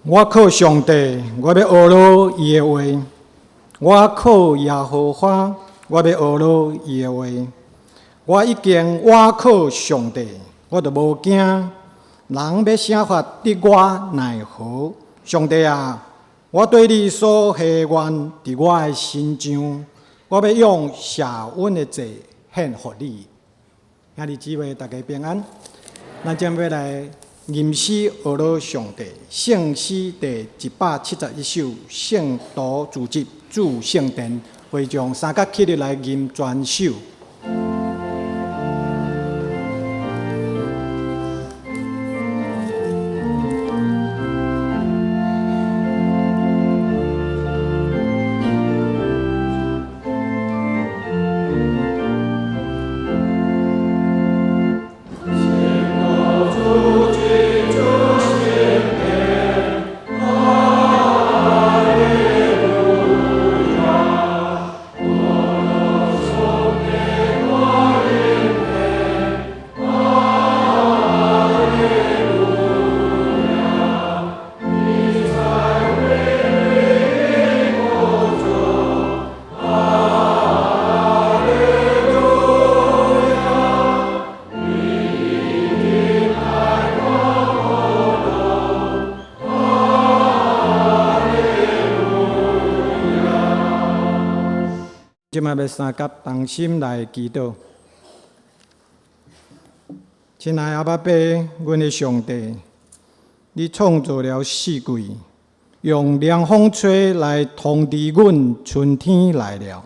我靠上帝，我欲学落伊的話；我靠耶和華，我欲學落伊的話。我已經倚靠上帝，我就無驚。人欲啥法對我奈何？上帝啊，我對你所許願佇我的身上，我欲用謝恩的祭獻予你。兄弟姊妹，大家平安。咱將欲來吟詩學落上帝，聖詩第171首，聖徒聚集主聖殿，會眾三甲起立來吟全首。這擺欲三佮同心來祈禱。親愛阿爸父，阮的上帝，你創造了四季，用涼風吹來通知阮春天來了。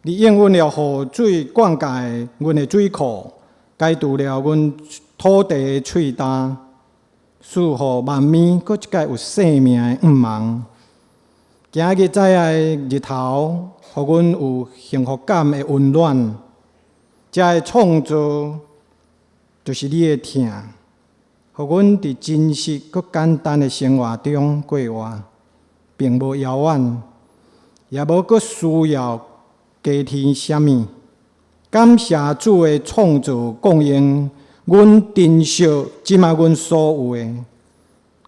你應允了雨水灌溉阮的水庫，解除了阮土地的喙焦，賜予萬物閣一擺有生命的向望。今日早的日頭，予阮有幸福感的溫暖。這个創造就是你的疼，予阮佇真實閣簡單的生活中過活，並無遙遠，也無閣需要加添啥物。感謝主的創造供應，阮珍惜這擺阮所有的。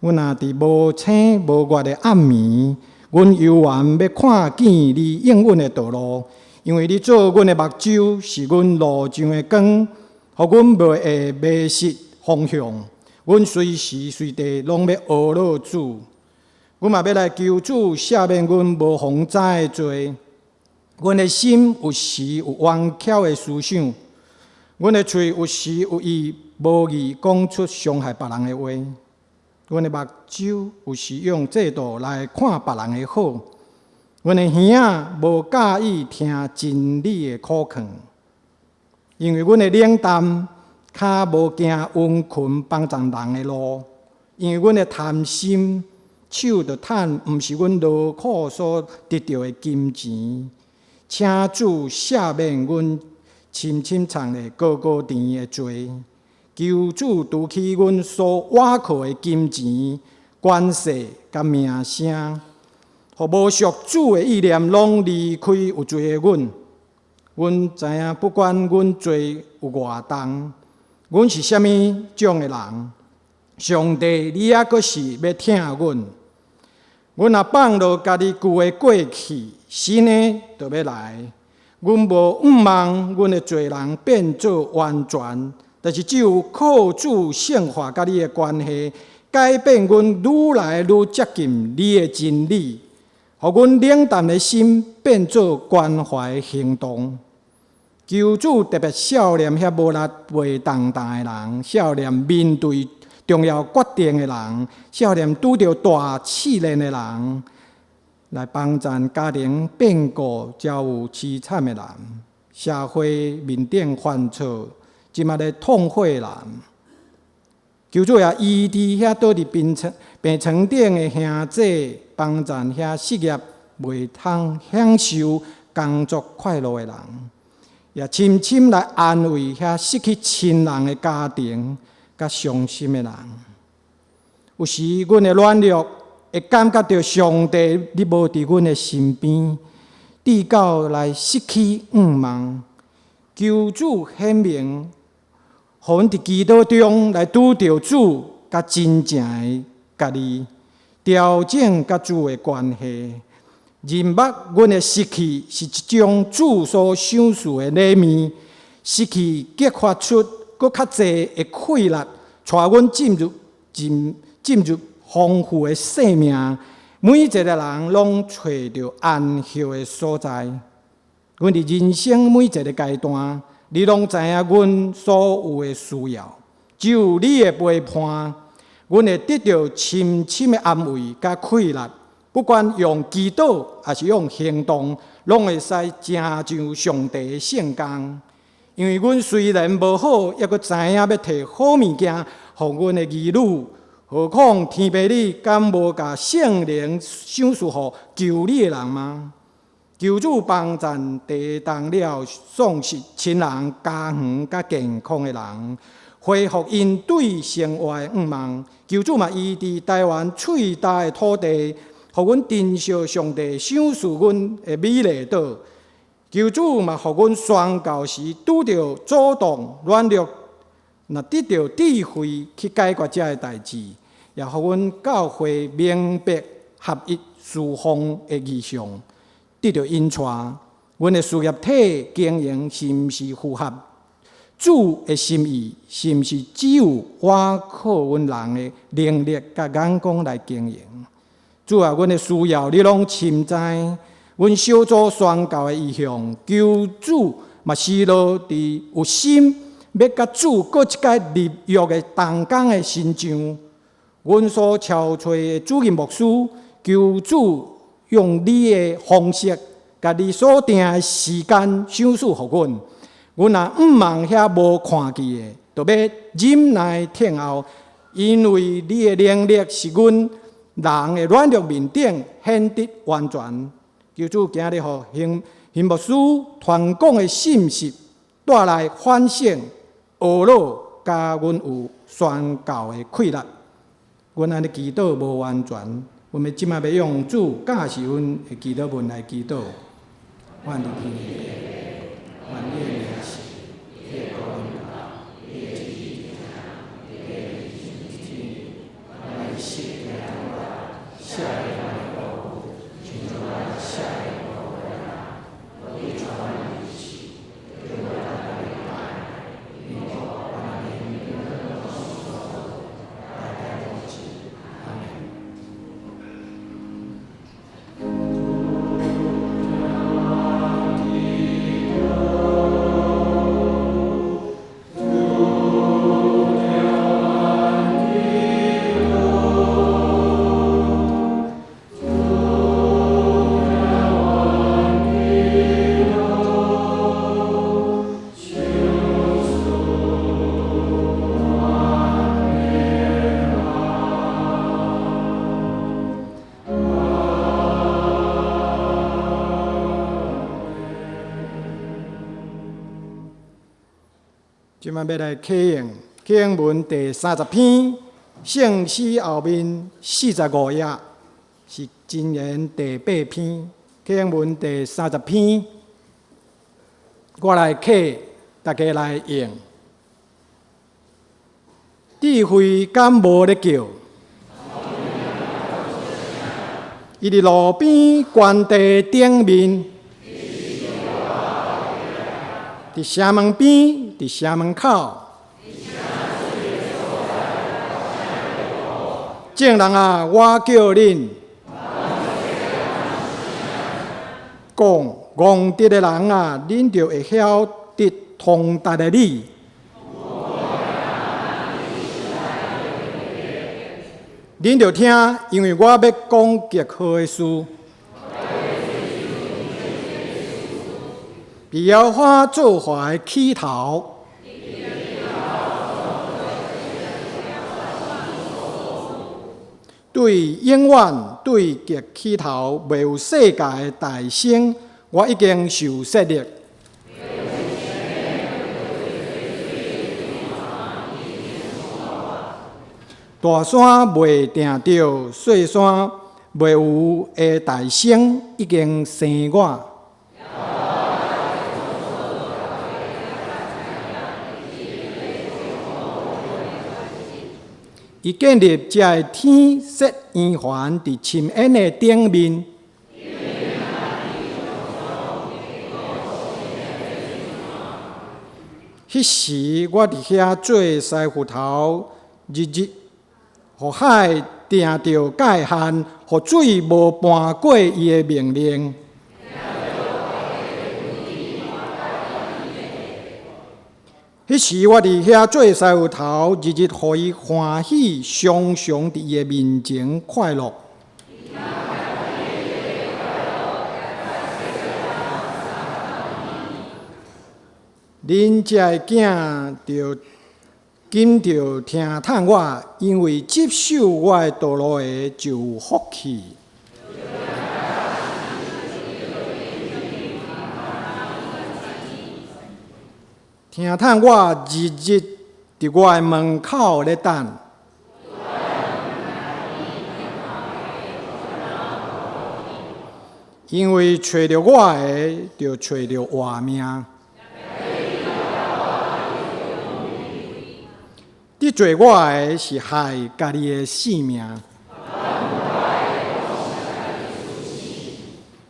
阮若佇無星無月的暗暝，阮猶原欲看見你應允的道路，因為你做阮的目睭，是阮路上的光，予阮袂會迷失方向。阮隨時隨地攏欲學落主，阮嘛欲來求主赦免阮無予知的罪。阮的心有時有冤巧的思想，阮的喙有時有意無意講出傷害別人的話。阮的目睭有時用嫉妒來看別人的好，阮的耳仔無佮意聽真理的苦勸，因為阮的冷淡，跤無行殷勤幫助人的路，因為阮的貪心，手就趁毋是阮勞苦所得著的金錢。請主赦免阮深深藏咧高高甜的罪。求主除去阮所倚靠的金錢、權勢佮名聲，予無屬主的意念攏離開有罪的阮。阮知影，不管阮罪有偌重，阮是啥物種的人，上帝你猶閣是欲疼阮。阮若放落家己舊的過去，新的就欲來。阮無向望阮的罪人變做完全。但是只有靠主聖化佮你的關係，改變阮愈來愈接近你的真理，予阮冷淡的心變做關懷的行動。求主特別赦免遐無力袂動彈的人，赦免面對重要決定的人，赦免拄著大試煉的人，來幫助家庭變故遭遇淒慘的人，社會面頂犯錯。這馬咧痛悔的人，求主也醫治遐倒佇病床頂的兄弟，幫助遐失業袂通享受工作快樂的人，也深深來安慰遐失去親人的家庭，佮傷心的人。有時阮的軟弱會感覺著上帝你無佇阮的身邊，直到來失去向望。求主顯明，予阮佇祈禱中來拄著主佮真正的家己，調整佮主的關係。認捌阮的失去是一種主所賞賜的禮物，失去激發出閣較濟的氣力，帶阮進入豐富的生命。每一個人攏揣著安歇的所在。阮佇人生每一個階段，你攏知影阮所有的需要，只有你的陪伴，阮會得著深深的安慰佮氣力。不管用祈禱抑是用行動，攏會使成就上帝的聖工。因為阮雖然無好，猶閣知影欲提好物件，予阮的兒女。何況天父你敢無共聖靈賞賜予求你的人嗎？求主幫贊地動了喪失親人、家園佮健康的人，恢復𪜶對生活的向望。求主嘛醫治台灣喙焦的土地，予阮珍惜上帝賞賜阮的美麗島。求主嘛，予阮宣教時拄著阻擋軟弱，若得著智慧去解決這个代誌，也予阮教會明白合一事奉的異象，得著引帶。阮的事業體經營是毋是符合主的心意？是毋是只有倚靠阮人的能力佮眼光來經營？主啊，阮的需要你攏深知，阮小組宣教的異象，求主嘛使落佇有心欲佮主過一擺立約的同工的身上，阮所超揣的主任牧師，求主用你的方式，共你所定的時間賞賜予阮。阮若向望遐無看見的，就欲忍耐等候，因為你的能力是阮人的軟弱面頂顯得完全。求主今日予興興牧師傳講的信息帶來反省、懊惱，佮阮有宣教的氣力。阮按呢祈禱無完全，阮欲這擺欲用主教示阮的祈禱文來祈禱。願你天願你的名聖，你的國臨到，你的旨意行在這擺欲來啟用啟應文第30篇，聖詩後面45頁，是箴言第八篇。啟應文第三十篇，我來啟，大家來應。智慧敢無咧叫？伊佇路邊懸地頂面，佇城門邊，佇城門口。眾人啊，我叫恁講，戇直的人啊，恁就會曉得通達的理。恁著聽，因為我欲講極好的事。佇耶和華造化的起頭，對永遠對極起頭，未有世界的誕生，我已經受設立。大山未定著，細山未有的誕生，已經生我。伊建立這个天，設圓環佇深淵的頂面。彼時，我佇遐做師傅頭，日日予海定著界限，予水無搬過伊的命令。彼時，我佇遐做師傅頭，日日予伊歡喜，常常佇伊的面前快樂。恁遮的囝著緊著聽趁我，因為執守我的道路的就有福氣。聽趁我日日佇我的門口咧等。因為揣著我的，就揣著活命。得罪我的是害家己的性命。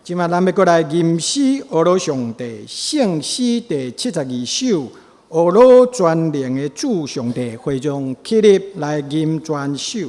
這擺咱欲閣來吟詩，呵咾上帝聖詩第72首，呵咾全能的主上帝，會眾起立來吟全首。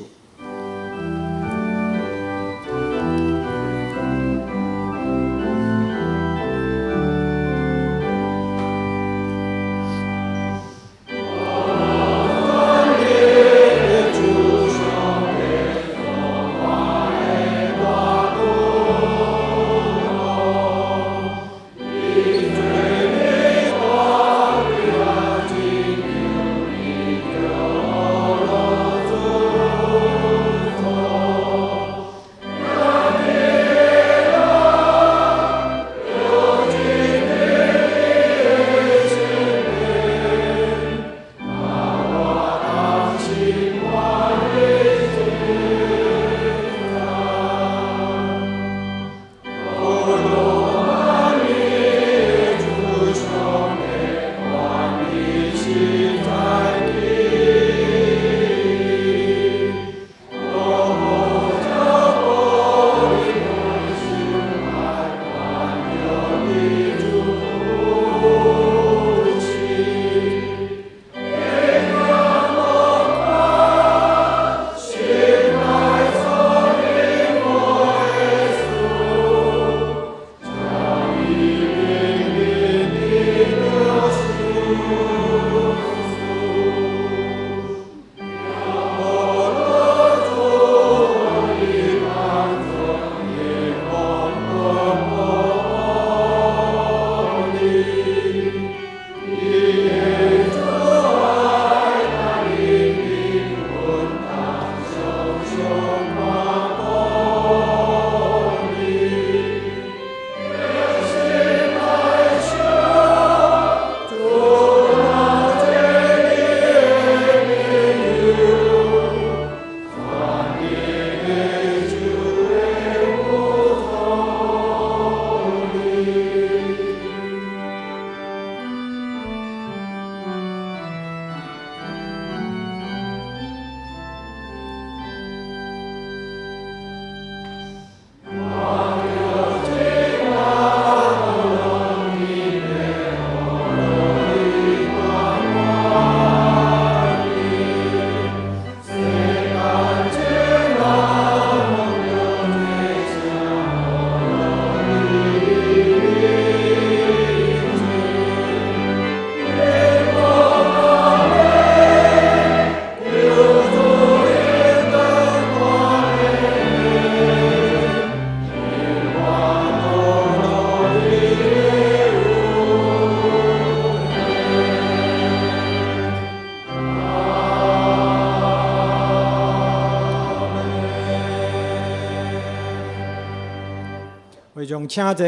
會眾請坐。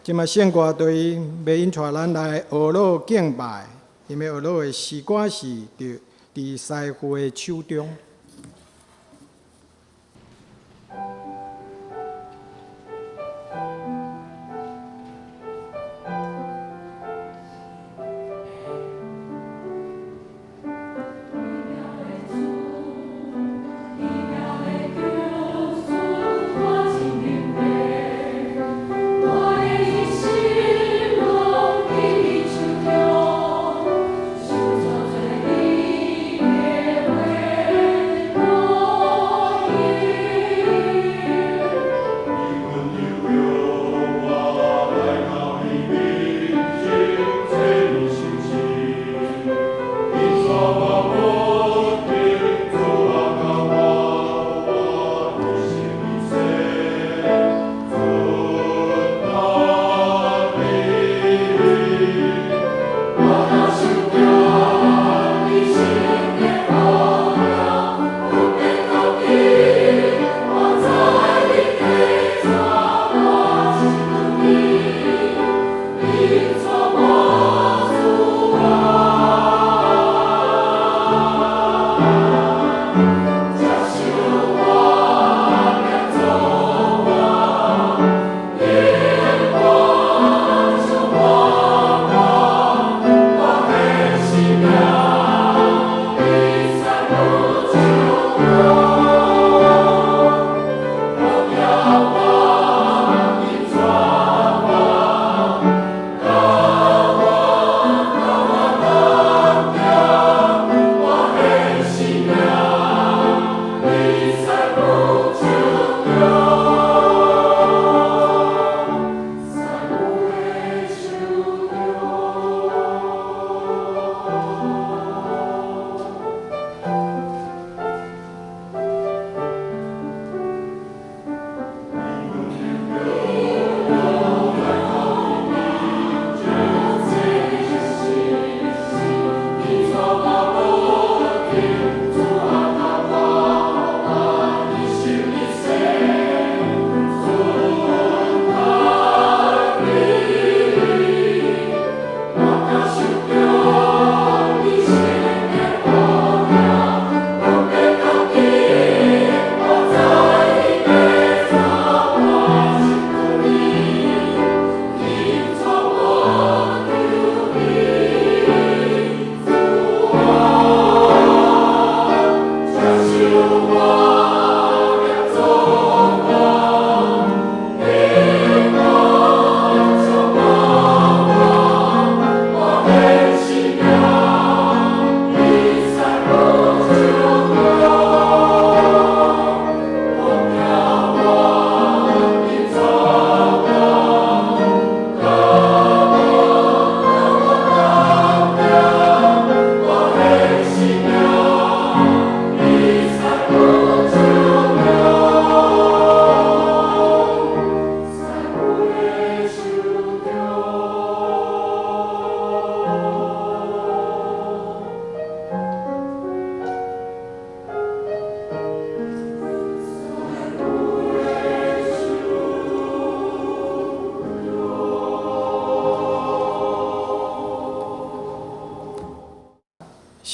這擺聖歌隊欲引帶咱來呵咾敬拜，𪜶欲呵咾的詩歌是佇佇師傅的手中。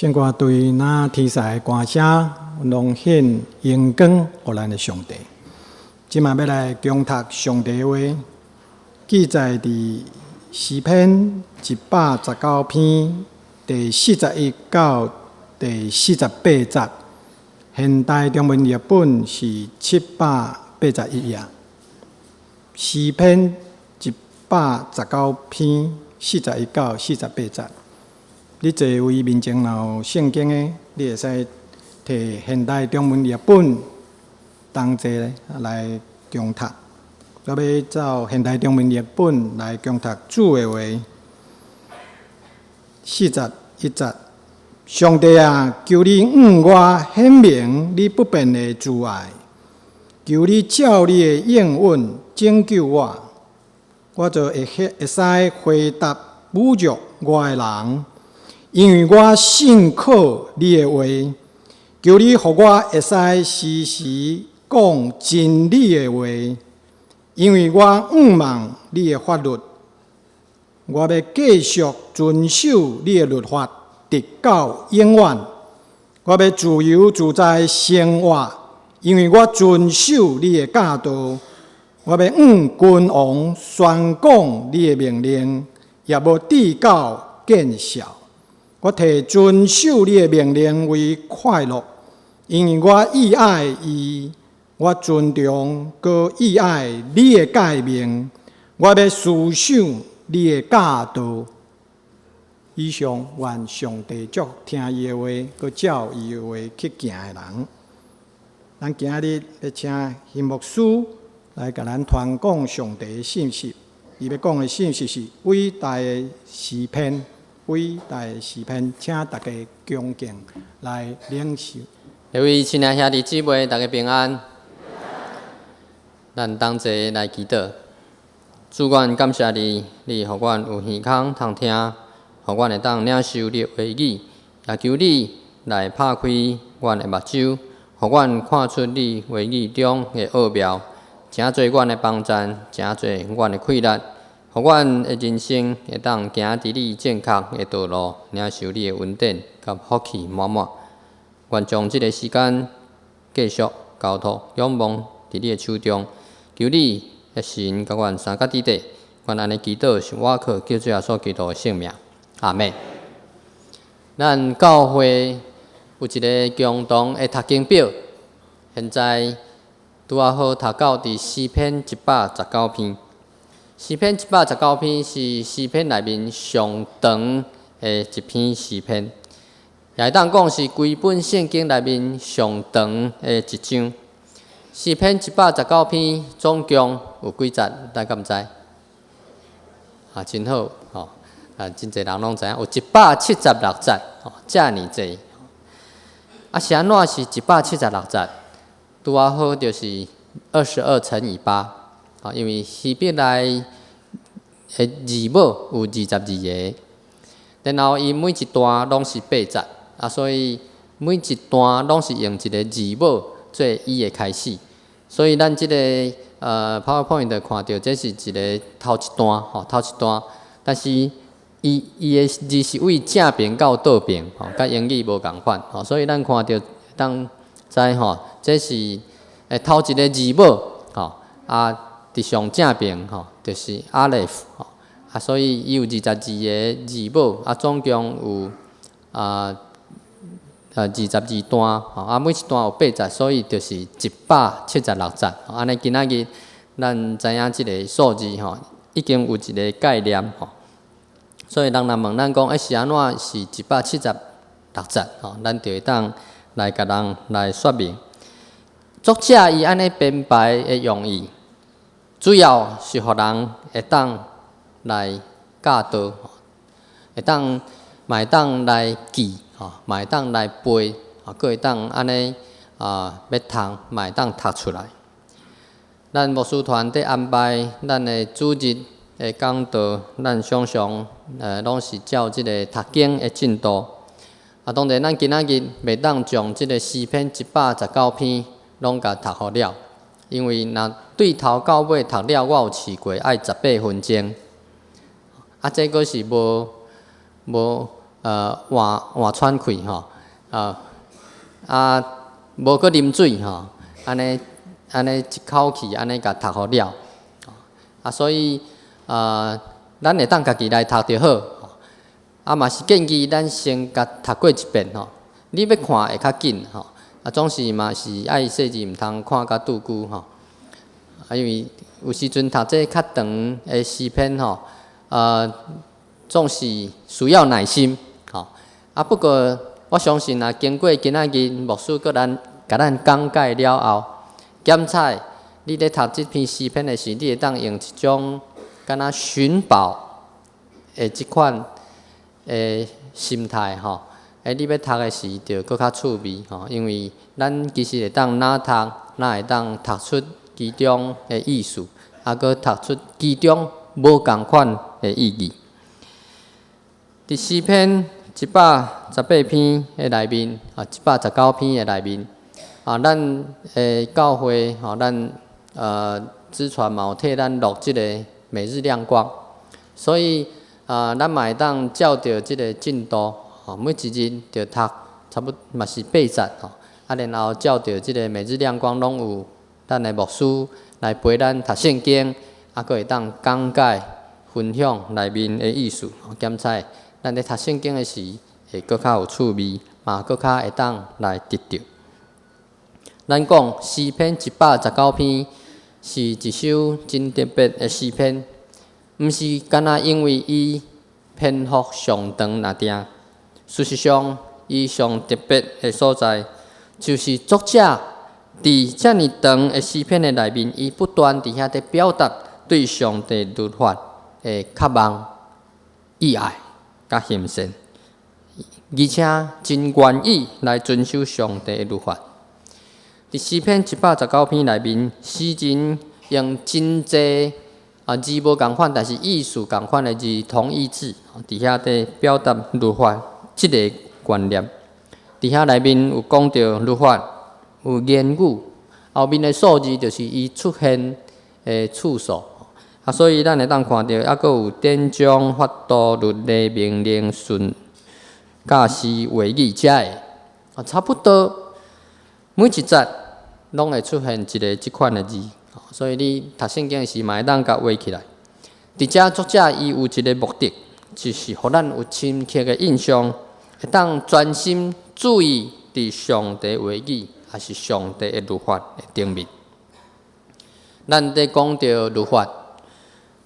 聖歌隊那天使的歌聲，攏獻榮光予咱的上帝。這馬欲來恭讀上帝話，記載佇詩篇119篇第41到第48節。現代中文譯本是781頁。詩篇119篇41到48節。你座位面前若有聖經的，你會使提現代中文譯本同齊來恭讀。我欲照現代中文譯本來恭讀主的話，41節。上帝啊，求你向我顯明你不變的慈愛，求你照你的應允拯救我，我就會使回答侮辱我的人。因為我信靠你的話，求你予我會使時時講真理的話。因為我向望你的法律，我欲繼續遵守你的律法，直到永遠。我欲自由自在生活，因為我遵守你的教導。我欲向君王宣講你的命令，也無計較見笑。我提遵守你的命令為快樂，因為我意愛伊，我尊重閣意愛你的誡命。我欲思想你的教導。以上願上帝祝聽伊的話，閣照伊的話去行的人。咱今日欲請邢牧師來共咱傳講上帝的信息。伊欲講的信息是偉大的詩篇。偉大的詩篇，請大家恭敬來領受。各位親愛兄弟姊妹，大家平安。咱同齊來祈禱。主，阮感謝你，你予阮有耳孔通聽，予阮會當領受你的話語，也求你來拍開阮的目睭，予阮看出你話語中的奧妙，成做阮的幫贊，成做阮的氣力。予阮的人生會當行佇你正確的道路，領受你的恩典佮福氣滿滿。願將這个時間繼續交託仰望佇你的手中，求你的神共阮相佮佇底。阮按呢祈禱是倚靠救主耶穌基督的聖名，阿們。咱教會有一个共同的讀經表，現在拄仔好讀到佇詩篇119篇。詩篇一百十九篇是詩篇內面上長的一篇詩篇，也會當講是規本聖經內面上長的一章。詩篇一百十九篇總共有幾節？大家敢知？啊，真好，吼！啊，真濟人攏知影，有176節，吼，遮爾濟。啊，是按怎是一百七十六節？拄仔好就是22乘以8。啊，因為希伯來的字母有22個，然後伊每一段攏是八節，啊，所以每一段攏是用一个字母做伊的開始。所以咱這个PowerPoint 看著這是一个頭一段，吼，頭一段，但是伊的字是對正爿到倒爿，吼，佮英語無仝款，吼，所以咱看著當知吼，這是頭一个字母，吼，啊。佇上正爿吼，就是 Aleph 吼，啊，所以伊有22個字母，啊，總共有22段，吼，啊，每一段有八節，所以就是176節。按呢，今仔日咱知影這个數字吼，已經有一个概念吼。所以人若問咱講，欸，是按怎是一百七十六節？吼，咱就會當來共人來說明。作者伊按呢編排的用意，主要是予人會當來教導，會當嘛會當來記，吼，嘛會當來背，吼，閣會當按呢啊，欲讀嘛會當讀出來。咱牧師團佇安排咱的主日的講道，咱常常攏是照這个讀經的進度。啊，當然咱今仔日袂當將這个詩篇一百十九篇攏共讀予了。因為若對頭到尾讀了，我有試過愛18分鐘，啊，這閣是無無換換喘氣吼，啊，無閣啉水吼，按呢按呢一口氣按呢共讀予了，啊，所以咱會當家己來讀就好，啊嘛是建議咱先共讀過一遍吼，你欲看會較緊吼，啊總是嘛是愛細膩，毋通看甲拄久吼，啊因為有時陣讀這較長的詩篇吼，總是需要耐心，吼，啊不過我相信啊，經過今仔日牧師閣咱共咱講解了後，檢採你咧讀這篇詩篇的時，你會當用一種敢若尋寶的這款的心態吼，欸，你欲讀的時就閣較趣味吼，因為咱其實會當哪讀，哪會當讀出其中的意思，啊，閣讀出其中無仝款的意義。佇詩篇118篇的內面，啊，119篇的內面，啊，咱的教會吼，咱資傳嘛有替咱錄這个每日亮光，所以啊，咱嘛會當照著這个進度，吼，每一日就讀差不多嘛是八節吼，啊，然後照著這个每日亮光攏有咱的牧師來陪咱讀聖經，啊，閣會當講解分享內面的意思，檢採咱咧讀聖經的時會閣較有趣味，嘛閣較會當來得著。咱講詩篇一百十九篇是一首真特別的詩篇，毋是干焦因為伊篇幅上長爾定。事實上，伊上特別的所在，就是作者佇遮爾長的詩篇的內面，伊不斷佇遐咧表達對上帝律法的渴望、意愛佮欣羨，而且真願意來遵守上帝的律法。佇詩篇一百十九篇內面，詩人用真濟啊字無仝款，但是意思仝款的字同義字，佇遐咧表達律法這个觀念。佇遐內面有講著律法，有言語，後面的數字就是伊出現的次數。啊，所以咱會當看著，猶閣有典章、法度、律例、命令、訓教示、話語遮个，啊，差不多每一節攏會出現一个這款的字，所以你讀聖經時嘛會當共畫起來。佇遮作者伊有一个目的，就是予咱有深刻的印象，會當專心注意佇上帝話語，抑是上帝的律法的頂面。咱佇講著律法，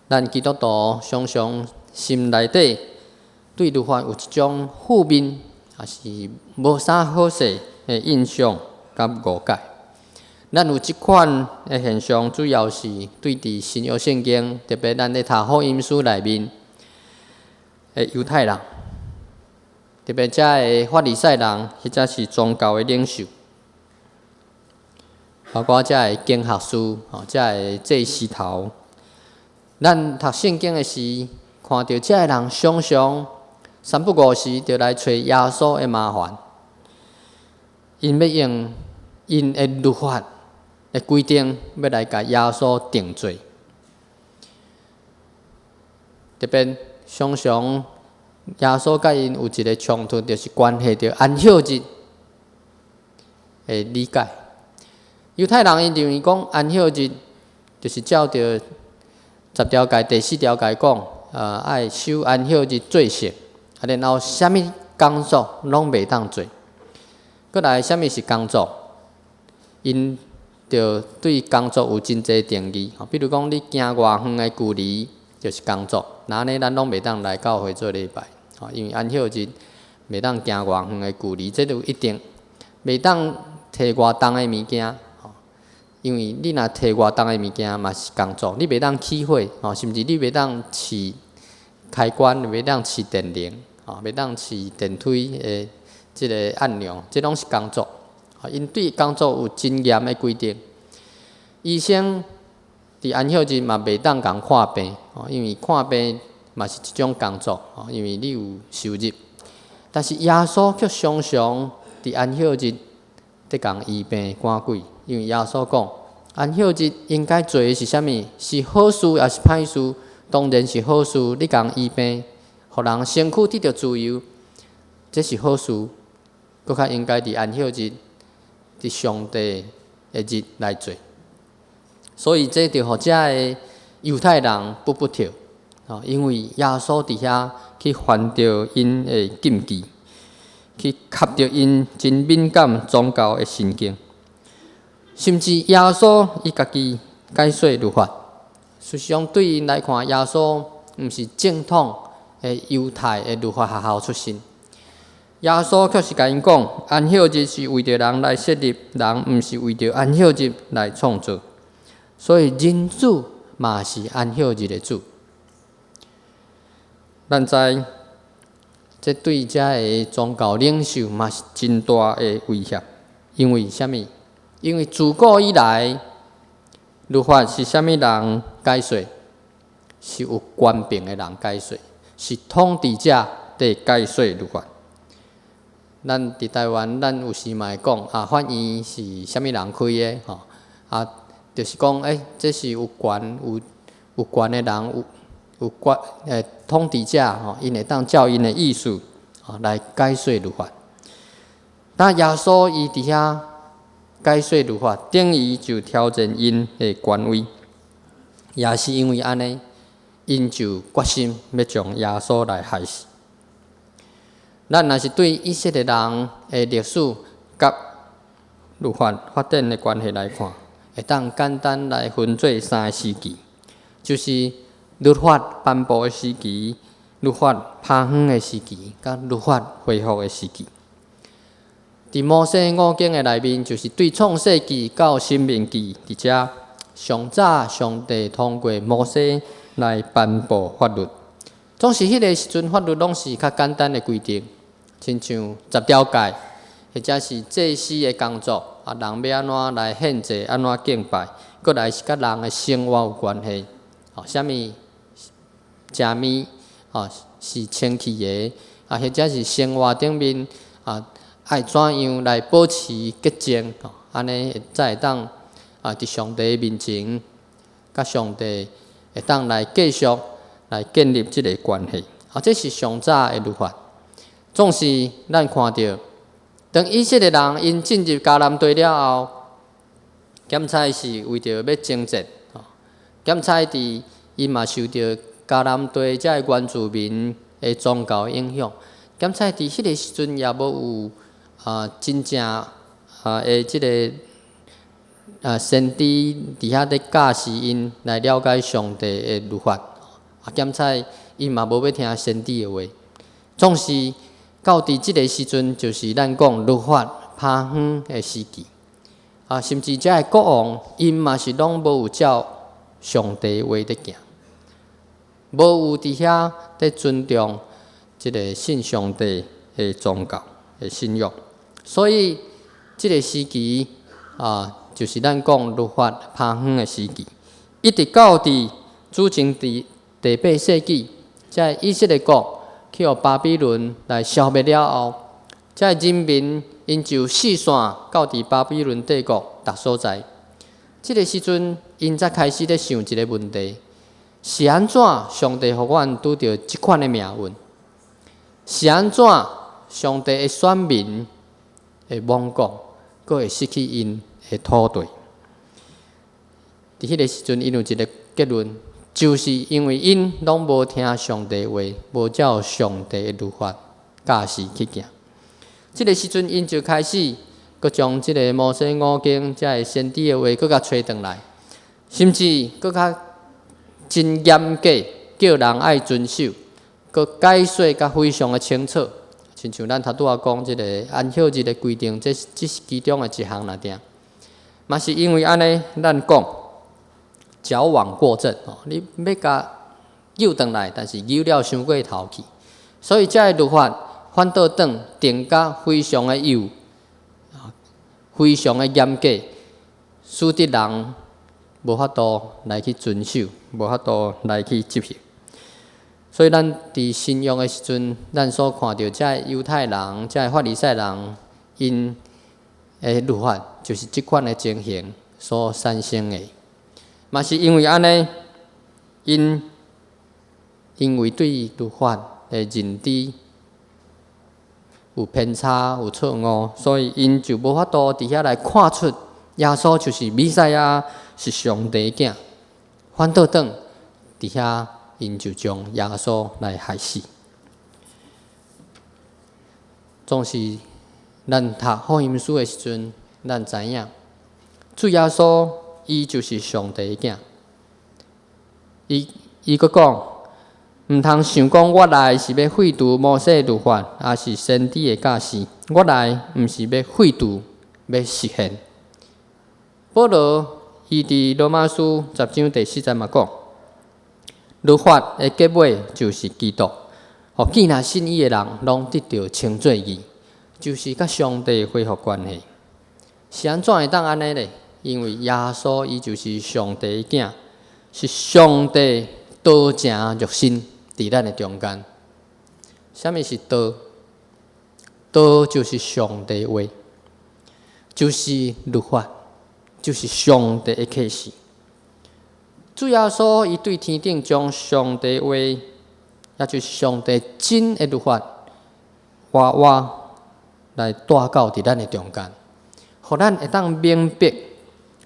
咱基督徒常常心內底對律法有一種負面，抑是無啥好勢的印象佮誤解。咱有這款的現象，主要是對佇新約聖經，特別咱咧讀福音書內面的猶太人，特別遮的法利賽人，或者是宗教的領袖，包括遮的經學士，吼，遮的祭司頭。咱讀聖經的時，看著遮的人常常三不五時就來揣耶穌的麻煩，𪜶欲用𪜶的律法的規定，欲來共耶穌定罪。特別常常耶穌佮𪜶有一个衝突，就是關係著安息日的理解。猶太人𪜶認為講安息日就是照著十條誡第四條誡講，愛守安息日做聖，啊，然後啥物工作攏袂當做。閣來，啥物是工作？𪜶就對工作有真濟定義，比如講，你行偌遠的距離就是工作，那按呢咱攏袂當來教會做禮拜，因為安息日袂當行偌遠的距離，這就一定袂當提偌重的物件，因為你若提偌重的物件嘛是工作，你袂當起火，甚至你袂當試開關，袂當試電鈴，袂當試電梯的這个按鈕，這攏是工作。𪜶對工作有真嚴的規定。醫生佇安息日嘛袂當共看病，因為看病嘛是一種工作，因為你有收入。但是耶穌卻常常佇安息日佇共醫病趕鬼，因為耶穌講，安息日應該做的是啥物？是好事抑是歹事？當然是好事。你共醫病，予人身軀得著自由，這是好事，閣較應該佇安息日，佇上帝的日來做。所以這就予遮个猶太人不不跳，哦，因為耶穌佇遐去犯著𪜶的禁忌，去磕著𪜶真敏感宗教的神經，甚至耶穌伊家己解說律法，事實上對𪜶來看，耶穌毋是正統的猶太的律法學校出身。耶穌卻是共𪜶講，安息日是為著人來設立，人毋是為著安息日來創造。所以人子嘛是安息日的主。咱知，這對遮个宗教領袖嘛是真大的威脅，因為啥物？因為自古以來，律法是啥物人解說？是有權柄的人解說，是統治者佇解說律法。咱佇台灣，咱有時嘛會講啊，法院是啥物人開的？吼啊，就是講，這是有權有有權的人，有有權統治者吼，𪜶會當照𪜶的意思吼來解說律法。那耶穌伊佇遐解說律法，等於就挑戰𪜶的權威，也是因為按呢，𪜶就決心欲將耶穌來害死。咱若是對以色列人的歷史佮律法發展的關係來看，會當簡單來分做三个時期，就是律法頒布的時期、律法拍遠的時期，佮律法恢復的時期。佇摩西五經的內面，就是對創世記到申命記佇遮，上早上帝通過摩西來頒布法律。總是彼个時陣，法律攏是較簡單的規定，親像十條誡，或者是祭司的工作，啊，人欲按怎來獻祭，按怎敬拜，閣來是佮人的生活有關係，哦，啥物食物，哦，是清氣的，啊，或者是生活頂面，啊，愛怎樣來保持潔淨，吼，按呢才會當啊，佇上帝面前，佮上帝會當來繼續來建立這个關係。啊，這是上早的律法。總是咱看著，當以色列人𪜶進入迦南地了後，檢採是為著欲征戰，吼，檢採佇𪜶嘛受著迦南地遮个原住民的宗教影響。檢採佇彼个時陣也無有真正的這个先知佇遐咧教示𪜶來了解上帝的律法。啊，檢採𪜶嘛無欲聽先知的話。總是到佇這个時陣，就是咱講律法拍遠的時期。啊，甚至遮个國王，𪜶嘛是攏無有照上帝話咧行，無有佇遐咧尊重這个信上帝的宗教的信仰。所以這个時期啊，就是咱講律法拍遠的時期，一直到佇主前佇第八世紀，遮以色列國去予巴比倫來消滅了後，遮人民𪜶就四散到佇巴比倫帝國逐所在。這个時陣，𪜶才開始咧想一个問題：是按怎上帝予阮拄著這款的命運？是按怎上帝的選民會亡國，閣會失去𪜶的土地？佇彼个時陣，𪜶有一个結論，就是因為𪜶攏無聽上帝話，無照上帝的律法教示去行。這个時陣，𪜶就開始閣將這个摩西五經遮个先知的話，閣共揣轉來，甚至閣較真嚴格，叫人愛遵守，閣解說甲非常的清楚。親像咱頭拄仔講這个安息日的規定，這只是其中的一項爾爾。嘛是因為按呢，咱講矯枉過正哦，你欲共糾轉來，但是糾了傷過頭去，所以遮个律法反倒轉定甲非常的幼，非常的嚴格，使得人無法度來去遵守，無法度來去執行。所以咱佇新約的時陣，咱所看著遮猶太人、遮法利賽人，𪜶的律法就是這款的情形所產生的。嘛是因為按呢，𪜶因為對律法的認知有偏差、有錯誤，所以𪜶就無法度佇遐來看出耶穌就是彌賽亞，是上帝囝。反倒轉佇遐，𪜶就將耶穌來害死。總是咱讀福音書的時陣，咱知影主耶穌伊就是上帝的囝。伊伊閣講，毋通想講我來是欲廢除摩西律法，抑是先知的教示。我來毋是欲廢除，欲實現。保羅伊佇羅馬書10章第4節嘛講，律法的結尾就是基督，予見若信伊的人，攏得著稱做義，就是佮上帝恢復關係。是按怎會當按呢咧？因為耶穌伊就是上帝的囝，是上帝道成肉身佇咱的中間。啥物是道？道就是上帝話，就是律法，就是上帝的啟示。主耶穌伊對天頂將上帝話，也就是上帝真的律法，活活來帶到佇咱的中間，予咱會當明白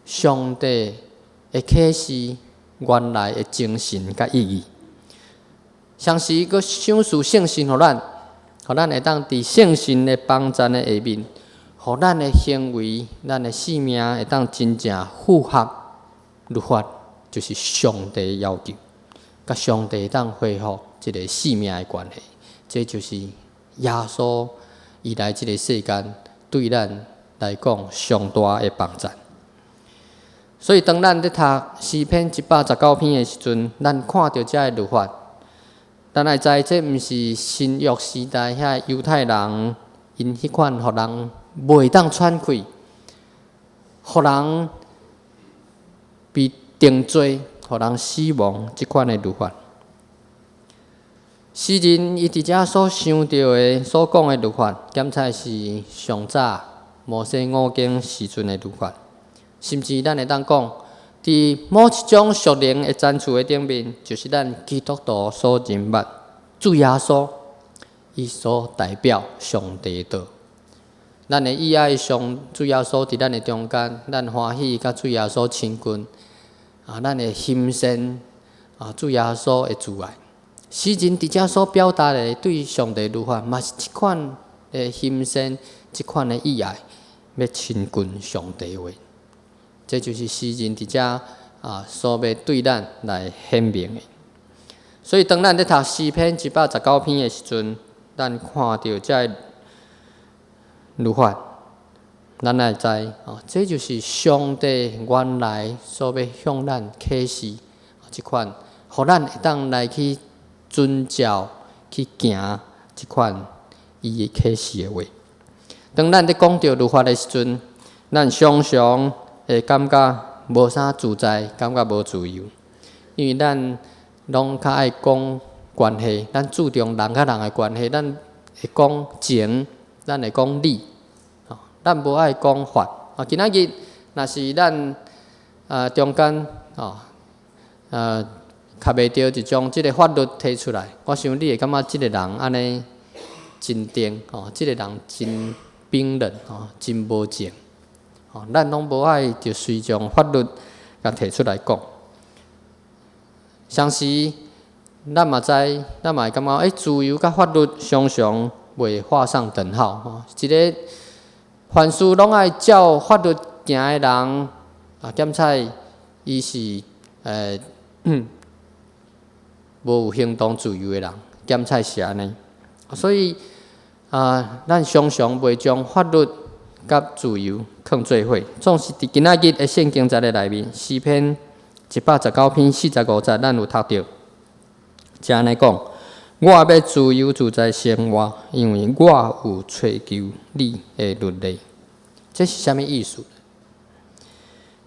上帝的啟示原來的精神佮意義。同時，閣賞賜聖神予咱，予咱會當佇聖神的幫贊的下面，予咱的行為、咱的生命會當真正符合律法，就是上帝的要求，佮上帝會當恢復這个生命的關係。這就是耶穌伊來這个世間對咱來講上大的幫贊。所以，當咱佇讀詩篇119篇的時陣，咱看著這个律法，咱愛知這毋是新約時代遐猶太人𪜶彼款，予人袂當喘氣，予人被定罪，予人死亡這款的律法。詩人伊佇遮所想著的、所講的律法，檢採是上早摩西五經時陣的律法，甚至咱會當講，佇某一種屬靈的層次的頂面，就是咱基督徒所認捌主耶穌，伊所代表上帝的道。咱會意愛上主耶穌佇咱的中間，咱歡喜佮主耶穌親近，啊，咱會欣羨啊主耶穌的慈愛。詩人佇遮所表達的對上帝律法，嘛是這款的欣羨，這款的意愛，欲親近上帝話。這就是詩人佇遮啊所欲對咱來顯明的。所以，當咱佇讀詩篇119篇的時陣，咱看著這个律法，咱愛知哦，這就是上帝原來所欲向咱啟示這款，予咱會當來去遵照去行這款伊的啟示的話。當咱佇講著律法的時陣，咱常常會感覺無啥自在，感覺無自由，因為咱攏較愛講關係，咱注重人佮人的關係，咱會講情，咱會講理，咱無愛講法。啊，今仔日若是咱中間哦，較袂著就將這个法律提出來，我想你會感覺這个人按呢真定哦，這个人真冰冷哦，真無情哦，咱攏無愛就隨將法律共提出來講。同時，咱嘛知，咱嘛會感覺，欸，自由佮法律常常袂畫上等號。吼，一个凡事攏愛照法律行的人，啊，檢採伊是無有行動自由的人，檢採是按呢。所以啊，咱常常袂將法律佮自由囥做伙。總是佇今仔日的聖經節的內面，詩篇119篇45節，咱有讀著，這按呢講：我欲自由自在生活，因為我有揣求你的律例。這是啥物意思？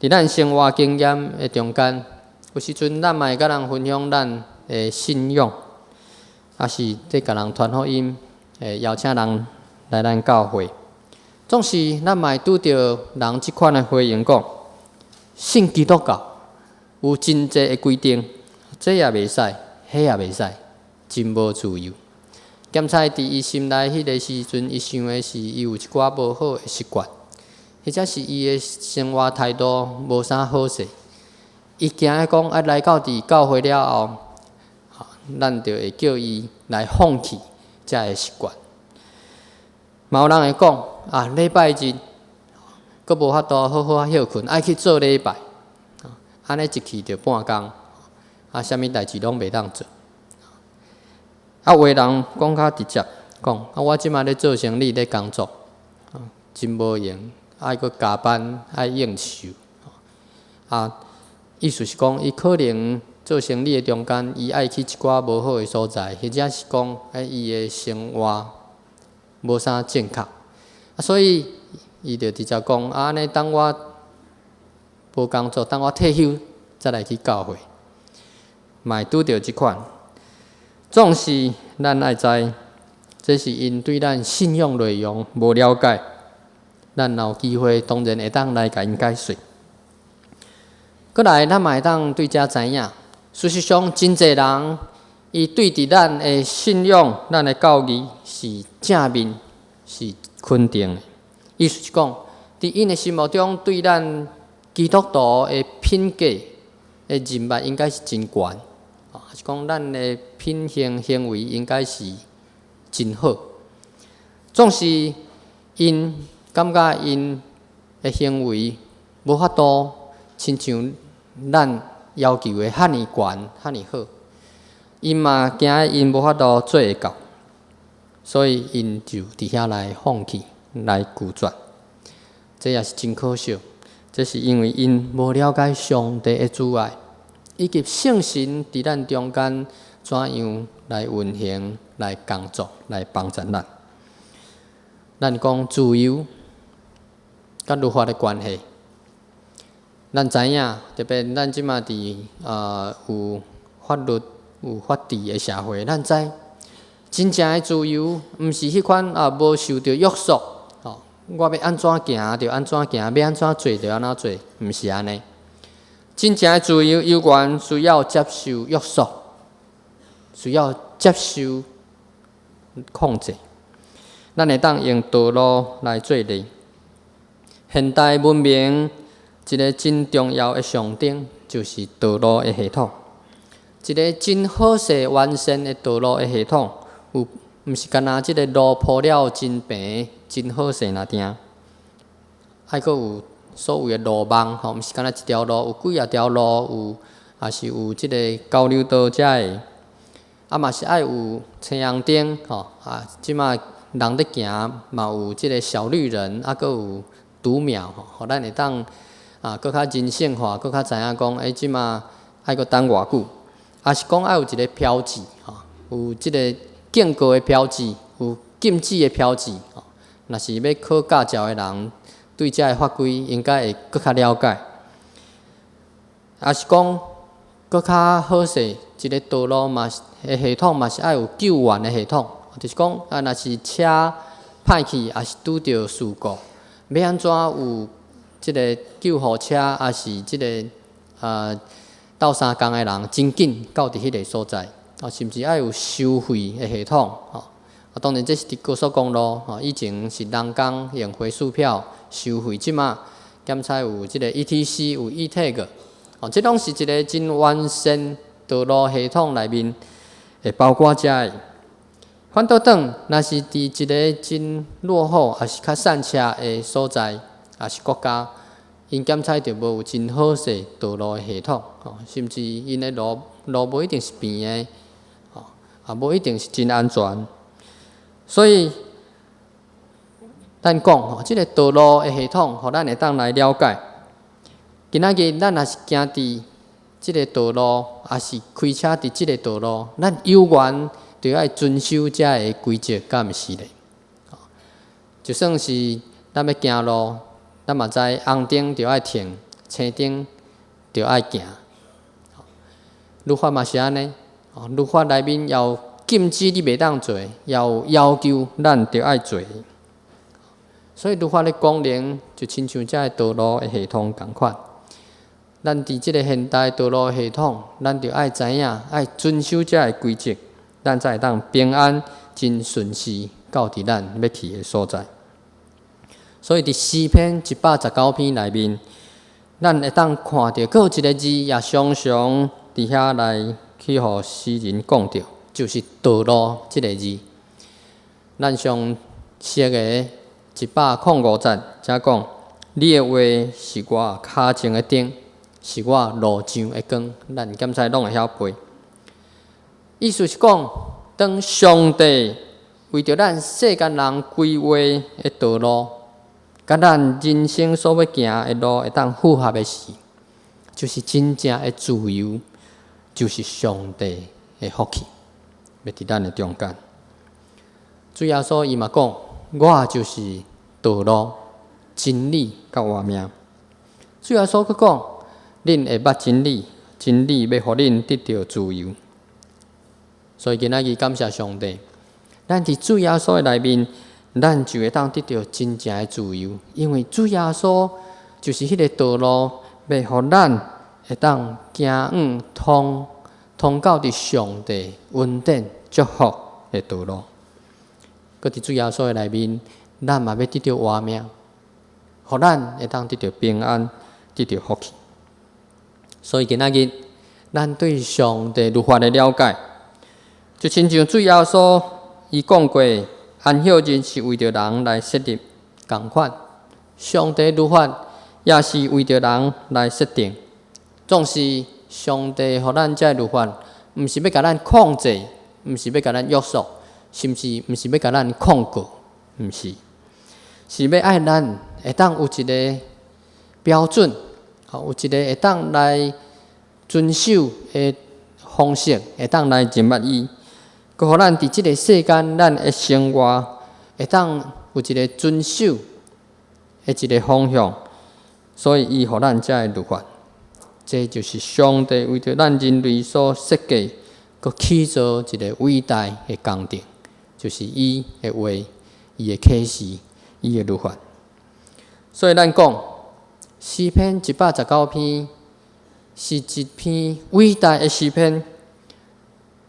佇咱生活經驗的中間，有時陣咱嘛會佮人分享咱的信仰，抑是佇共人傳福音，會邀請人來咱教會。總是咱嘛會拄著人這款的回應，講信基督教有真濟的規定，這也袂使，彼也袂使，真無自由。檢採佇伊心內彼个時陣，伊想的是伊有一寡無好的習慣，或者是伊的生活態度無啥好勢。伊驚講啊，來到佇教會了後，咱就會叫伊來放棄遮个習慣。嘛有人會講啊，禮拜日閣無法度好好仔歇睏，愛去做禮拜，按呢一去就半工，啊，啥物代誌攏袂當做。啊，有的人講較直接，講啊，我這馬咧做生理咧工作，真無閒，愛閣加班，愛應酬，啊，意思是講，伊可能做生理的中間，伊愛去一寡無好的所在，或者是講，伊的生活無啥正確，啊，所以伊就直接講，啊，按呢等我無工作，等我退休，才來去教會，嘛會拄著這款。總是咱愛知，這是𪜶對咱信仰內容無了解。咱若有機會，當然會當來共𪜶解說。閣來，咱嘛會當對遮知影，事實上，真濟人伊對佇咱的信仰、咱的教義是正面、是肯定的。意思是講，佇𪜶的心目中，對咱基督徒的品格的認捌應該是真懸。抑是講咱的品行行為應該是真好。總是𪜶感覺𪜶的行為無法度親像咱要求的遐爾懸、遐爾好，𪜶嘛驚𪜶無法度做會到，所以𪜶就佇遐來放棄、來拒絕。這也是真可惜，這是因為𪜶無了解上帝的慈愛，以及聖神佇咱中間怎樣來運行、來工作、來幫助咱。咱講自由佮律法的關係，咱知影，特別咱這馬佇有法律、有法治的社會，咱知真正的自由，毋是彼款啊無受著約束，吼，我欲按怎行就按怎行，欲按怎做就按怎做，毋是按呢。真正的自由，猶原需要接受約束，需要接受控制。咱會當用道路來做例。現代文明一个真重要的象徵，就是道路的系統。一个真好勢完善的道路的系統，有毋是干焦這个路鋪了真平、真好勢爾定，愛閣有所謂的路網，吼，毋是干焦一條路，有幾仔條路，有，抑是有這个交流道遮的，啊嘛是愛有青紅燈，吼，啊，這馬人咧行嘛有這个小綠人，啊，閣有讀秒，吼，予咱會當啊，閣較人性化，閣較知影講，欸，這馬愛閣等偌久，抑是講愛有一个標誌，吼，有這个警告的標誌，有禁止的標誌，吼，若是欲考駕照的人，對遮个法規應該會閣較了解。抑是講閣較好勢，一个道路嘛是的系統嘛是愛有救援的系統，就是講啊，若是車歹去，抑是拄著事故，欲按怎有這个救護車，抑是這个鬥相共的人真緊到佇彼个所在，啊，甚至愛有收費的系統，吼。啊，當然這是佇高速公路，吼，以前是人工用回數票收費，這馬檢採有這个 ETC 有 e-tag，哦，這攏是一个真完善道路系統內面會包括遮的。反倒轉，若是佇一个真落後，抑是較散赤的所在，抑是國家，𪜶檢採著無有真好勢道路的系統，吼，甚至𪜶的路路無一定是平的，吼，也無一定是真安全。所以，咱講吼，這个道路的系統，予咱會當來了解。今仔日咱若是行佇這个道路，抑是開車佇這个道路，咱猶原著愛遵守遮个規則，敢毋是咧？就算是咱欲行路，咱嘛知紅燈著愛停，青燈著愛行。律法嘛是按呢，律法內面有禁止你袂當做，也有要求咱著愛做。所以律法的功能就親像遮个道路的系統仝款。咱佇這个現代道路系統，咱著愛知影，愛遵守遮个規則，咱才會當平安真順時到佇咱欲去的所在。所以佇詩篇119篇內面，咱會當看著閣有一个字，也常常佇遐來去予詩人講著，就是“道路”這个字。咱上熟的105節才講：“你的話是我跤前的燈，是我路上的光。”咱敢知攏會曉背。意思是講，當上帝為著咱世間人規劃的道路，佮咱人生所欲行的路會當符合的時，就是真正的自由，就是上帝的福氣，欲佇咱的中間。主耶穌伊嘛講：“我就是道路、真理佮活命。”主耶穌閣講：“恁會捌真理，真理欲予恁得著自由。”所以今仔日感謝上帝，咱佇主耶穌的內面，咱就會當得著真正的自由，因為主耶穌就是彼個道路，欲予咱會當行往通通到佇上帝恩典祝福的道路。閣佇主耶穌的內面，咱嘛欲得著活命，予咱會當得著平安，得著福氣。所以今仔日，咱對上帝律法的了解，就親像主耶穌伊講過，安息日是為著人來設立仝款，上帝律法也是為著人來設定。總是上帝予咱這律法，毋是欲共咱控制，毋是欲共咱約束，甚至毋是欲共咱控告，毋是，是欲愛咱會當有一个標準，有一个會當來遵守的方式，會當來認捌伊。閣予咱佇這个世間，咱的生活會當有一个遵守的一个方向，所以伊予咱這个律法，這就是上帝為著咱人類所設計、閣起造一个偉大的工程，就是伊的話、伊的啟示、伊的律法。所以咱講詩篇一百十九篇是一篇偉大的詩篇。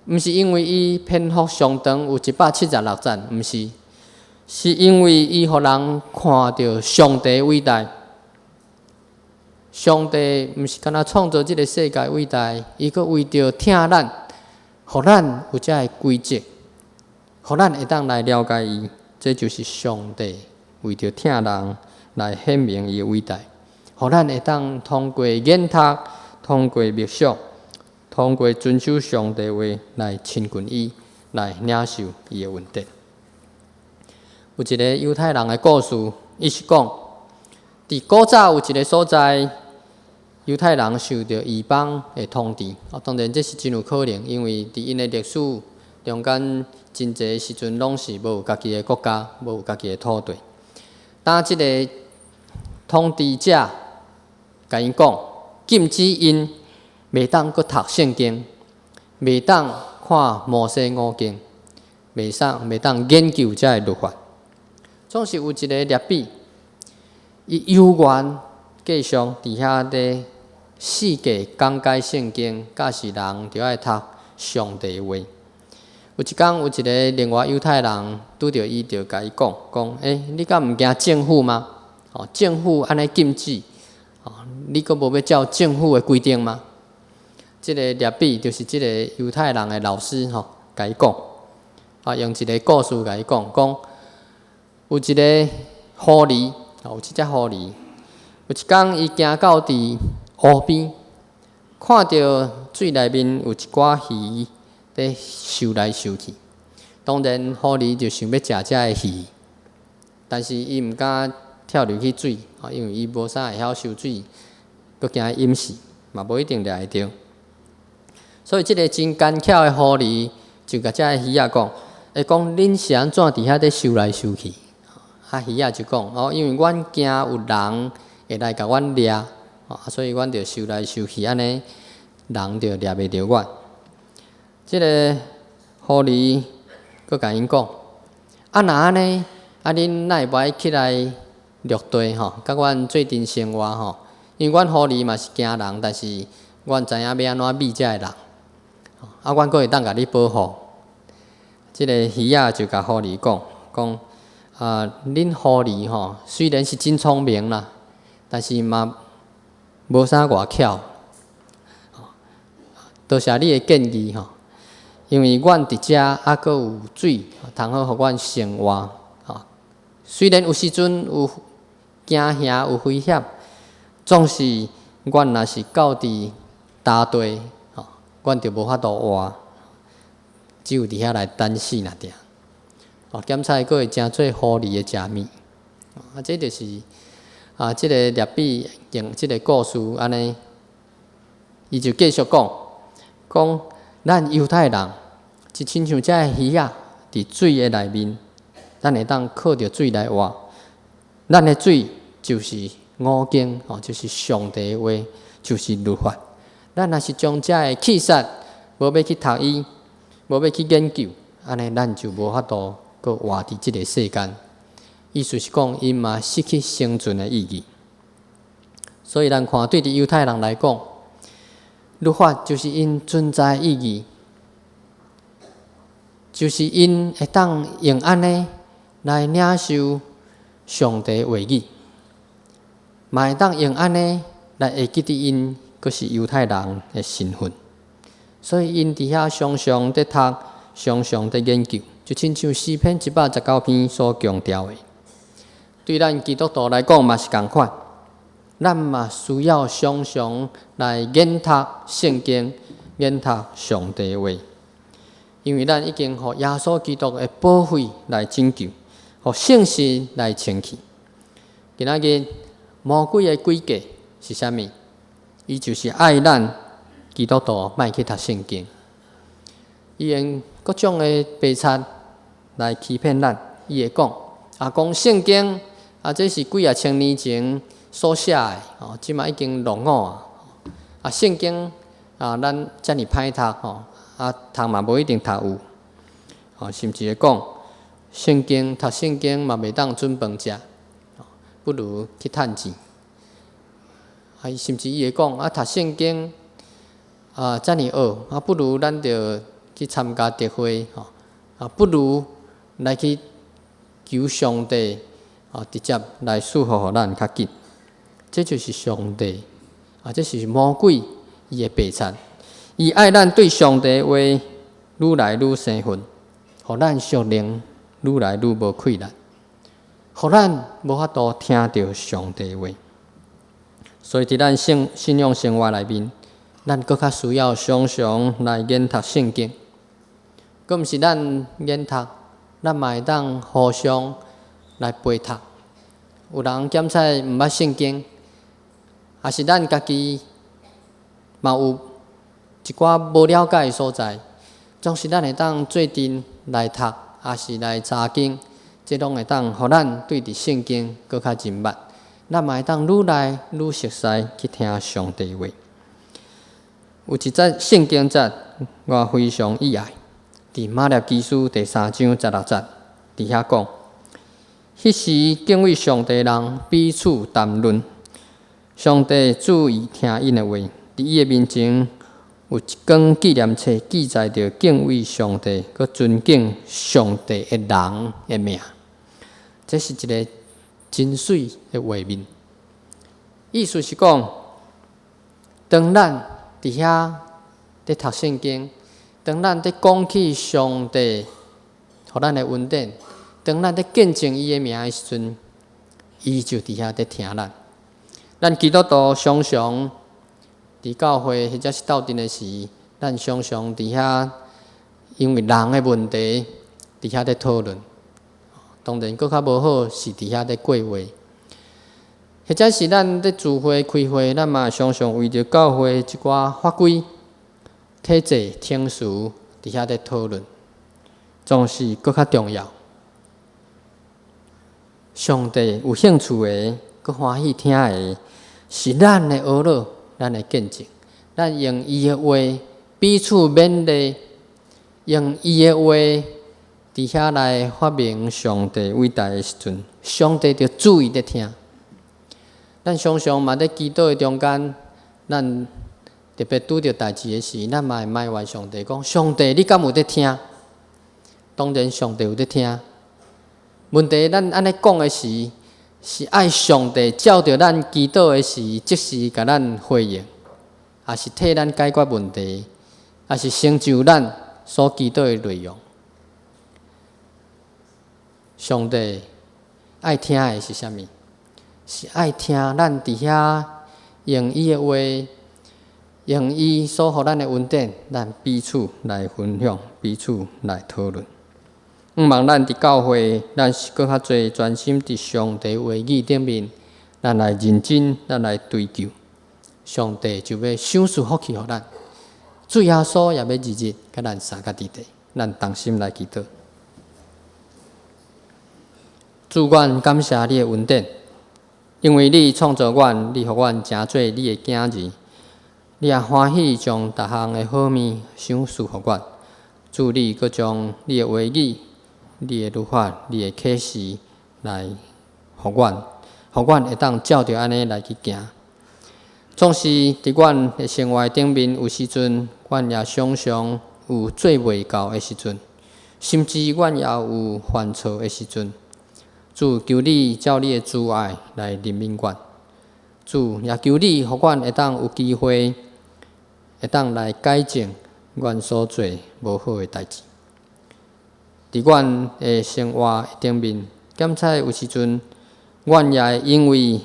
毋是因為伊篇幅上長有176節，毋是，是因為伊予人看著上帝偉大。上帝毋是干焦創造這个世界偉大，伊閣為著疼咱，予咱有這个規則，予咱會當來了解伊。這就是上帝為著疼人來顯明伊的偉大，予咱會當通過研讀，通過默想，通過遵守上帝話來親近伊，來領受伊的恩典。有一个猶太人的故事，伊是講，佇古早有一个所在，猶太人受著異邦的統治。哦，當然這是真有可能，因為佇𪜶的歷史中間，真濟時陣攏是無家己的國家，無家己的土地。當這个統治者共𪜶講，禁止𪜶袂當閣讀聖經，袂當看摩西五經，袂當研究這个律法。總是有一个拉比，伊猶原繼續佇遐咧四界講解聖經，教示人著愛讀上帝話。有一工，有一个另外猶太人拄著伊，就共伊講講：欸，你敢毋驚政府嗎？哦，政府按呢禁止，哦，你閣無欲照政府的規定嗎？這个拉比就是這个猶太人的老師吼，共伊講，啊，用一个故事共伊講，講有一个狐狸，有一隻狐狸，有一工伊行到佇湖邊，看著水內面有一寡魚佇游來游去，當然狐狸就想欲食這个魚，但是伊毋敢跳入去水，因為伊無啥會曉游水，閣驚淹死，嘛無一定掠會著。所以，這个真奸巧的狐狸就共這个魚仔講，會講恁是按怎佇遐咧游來游去？啊，魚仔就講哦，因為阮驚有人會來共阮掠，所以阮就游來游去，按呢人就掠袂著阮。這个狐狸閣共𪜶講，啊，若按呢，啊，恁哪會無愛起來陸地吼，佮阮做陣生活吼？因為阮狐狸嘛是驚人，但是阮知影欲按怎覕這个人。啊，阮閣會當共你保護。這個魚仔就共狐狸講講啊，恁狐狸吼雖然是真聰明啦，但是嘛無啥偌巧。多謝你的建議吼，因為阮佇遮猶閣有水，通好予阮生活。吼，雖然有時陣有驚嚇有危險，總是阮若是到佇乾地，吼，阮就無法度活，只有佇遐來等死爾爾。哦，檢菜閣會成做狐狸的食物。啊，這就是啊，這个掠比用這个故事按呢，伊就繼續講，講咱猶太人就親像這个魚仔佇水的內面，咱會當靠著水來活。咱的水就是五經，哦，就是上帝的話，就是律法。咱若是將這个棄殺，無欲去讀伊，無欲去研究，按呢咱就無法度閣活佇這个世間。意思是講，𪜶嘛失去生存的意義。所以咱看，對佇猶太人來講，律法就是𪜶存在意義，就是𪜶會當用按呢來領受上帝話語，嘛會當用按呢來會記得𪜶閣是猶太人的身份。所以𪜶佇遐常常佇讀，常常佇研究，就親像詩篇119篇所強調的。對咱基督徒來講嘛是仝款，咱嘛需要常常來研讀聖經，研讀上帝話，因為咱已經予耶穌基督的寶血來拯救，予聖神來清氣。今仔日魔鬼的詭計是啥物？伊就是愛咱基督徒莫去讀聖經，伊用各種的白賊來欺騙咱。伊會講啊，講聖經啊，這是幾仔千年前所寫的，哦，這馬已經落伍啊。啊，聖經啊，咱遮爾歹讀吼，啊，讀嘛無一定讀有，哦，甚至會講聖經讀聖經嘛袂當準飯食，不如去趁錢。啊，甚至伊會講啊，讀聖經啊，遮爾學，啊，不如咱就去參加特會，吼，啊，不如來去求上帝，啊，直接來賜福予咱較緊。這就是上帝，啊，這是魔鬼伊的白賊，伊愛咱對上帝話愈來愈生分，予咱屬靈愈來愈無氣力，予咱無法度聽著上帝話。所以，佇咱信信仰生活內面，咱閣較需要常常來研讀聖經。閣毋是咱研讀，咱嘛會當互相來陪讀。有人檢查毋捌聖經，抑是咱家己嘛有一寡無了解的所在，總是咱會當做陣來讀，抑是來查經，這攏會當予咱對佇聖經閣較認捌。咱嘛會當愈來愈熟似去聽上帝話。有一節聖經節，我非常喜愛，佇馬拉基書第三章十六節，佇遐講：彼時敬畏上帝人彼此談論，上帝注意聽𪜶的話。佇伊的面前有一卷紀念冊，記載著敬畏上帝、閣尊敬上帝的人的名。這是一个真媠的畫面。意思是講，當咱佇遐佇讀聖經，當咱佇講起上帝予咱的恩典，當咱佇見證伊的名的時陣，伊就佇遐佇聽咱。咱基督徒常常佇教會或者是鬥陣的時，咱常常佇遐因為人的問題佇遐佇討論。當然，閣較無好是佇遐佇過話，或者是咱佇聚會開會，咱嘛常常為著教會一寡法規、體制、程序佇遐佇討論，總是閣較重要。上帝有興趣的，閣歡喜聽的，是咱的呵咾，咱的見證，咱用伊的話彼此勉勵，用伊的話佇遐來發明上帝偉大的時陣，上帝就注意佇聽。咱常常嘛佇祈禱的中間，咱特別拄著代誌的時，咱嘛會埋怨上帝講：上帝，你敢有佇聽？當然上帝有佇聽。問題咱按呢講的時，是愛上帝照著咱祈禱的時，即時共咱回應，抑是替咱解決問題，抑是成就咱所祈禱的內容。上帝愛聽的是啥物？是愛聽咱佇遐用伊的話，用伊所予咱的恩典，咱彼此來分享，彼此來討論。向望咱佇教會，咱是閣較濟專心佇上帝話語頂面，咱來認真，咱來追求，上帝就欲賞賜福氣予咱。主耶穌也欲日日佮咱相佮佇咧，咱同心來祈禱。主，阮感謝你的恩典，因為你創造阮，你予阮成做你的囝兒，你也歡喜將逐項的好物賞賜予阮。主，你閣將你的話語、你的律法、你的啟示來予阮，予阮會當照著按呢來去行。總是佇阮的生活頂面，有時陣阮也常常有做袂到的時陣，甚至阮也有犯錯的時陣。主，求你照你的慈愛來憐憫阮。主，也求你予阮會當有機會，會當來改正阮所做無好的代誌。佇阮的生活頂面，檢查有時陣，阮也會因為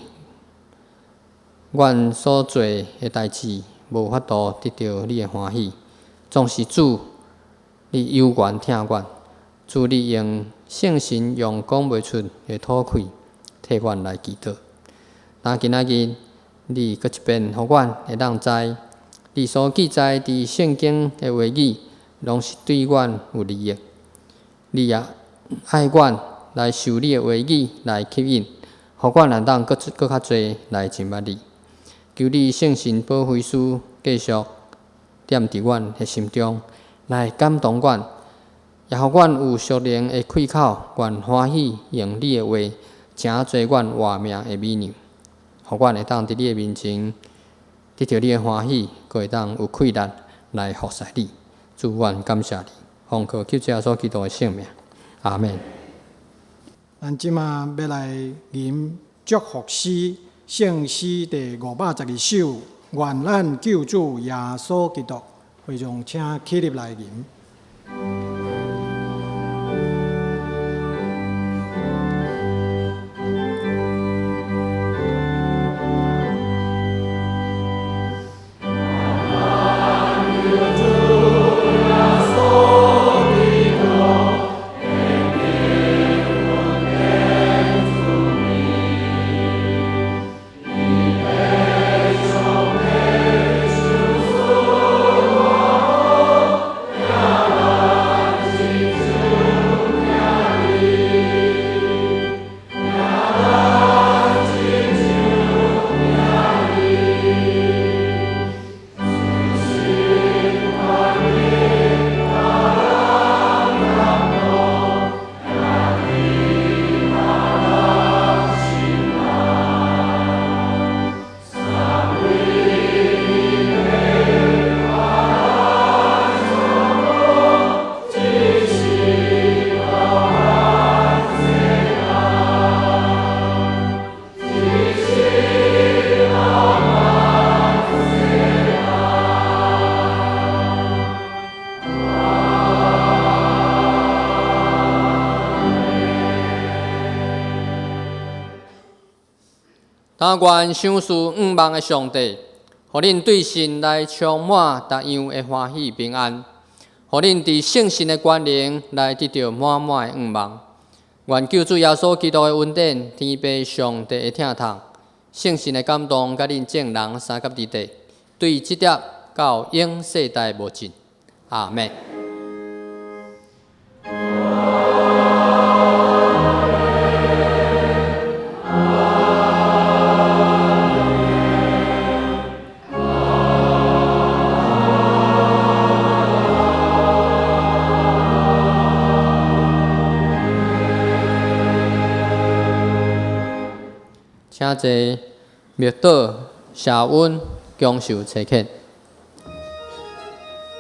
阮所做的代誌無法度得著你的歡喜。總是主，你有緣疼阮，主你用聖神用講袂出的吐氣，替阮來祈禱。但今仔日，你閣一遍予阮會當知，你所記載佇聖經的話語，攏是對阮有利益。你也愛阮來受你的話語來吸引，予阮會當閣閣較濟來認捌你。求你聖神保惠師繼續踮佇阮的心中，來感動阮，也予阮有屬靈的開口，願歡喜用你的話，成做阮活命的美糧，予阮會當佇你的面前得著你的歡喜，閣會當有氣力來服侍你。主，阮感謝你，奉靠救主耶穌基督的聖名，阿們。咱這馬欲來吟祝福詩，聖詩第512首，願咱救主耶穌基督，會眾請起立來吟。但願賞賜向望的上帝，予恁對神來充滿逐樣的歡喜平安，予恁佇聖神的權能來得著滿滿的向望。願救主耶穌基督的恩典、天父上帝的疼痛、聖神的感動，佮恁眾人相佮佇咧，對這粒到永世代無盡。阿們。請坐，默禱、謝恩、享受差遣。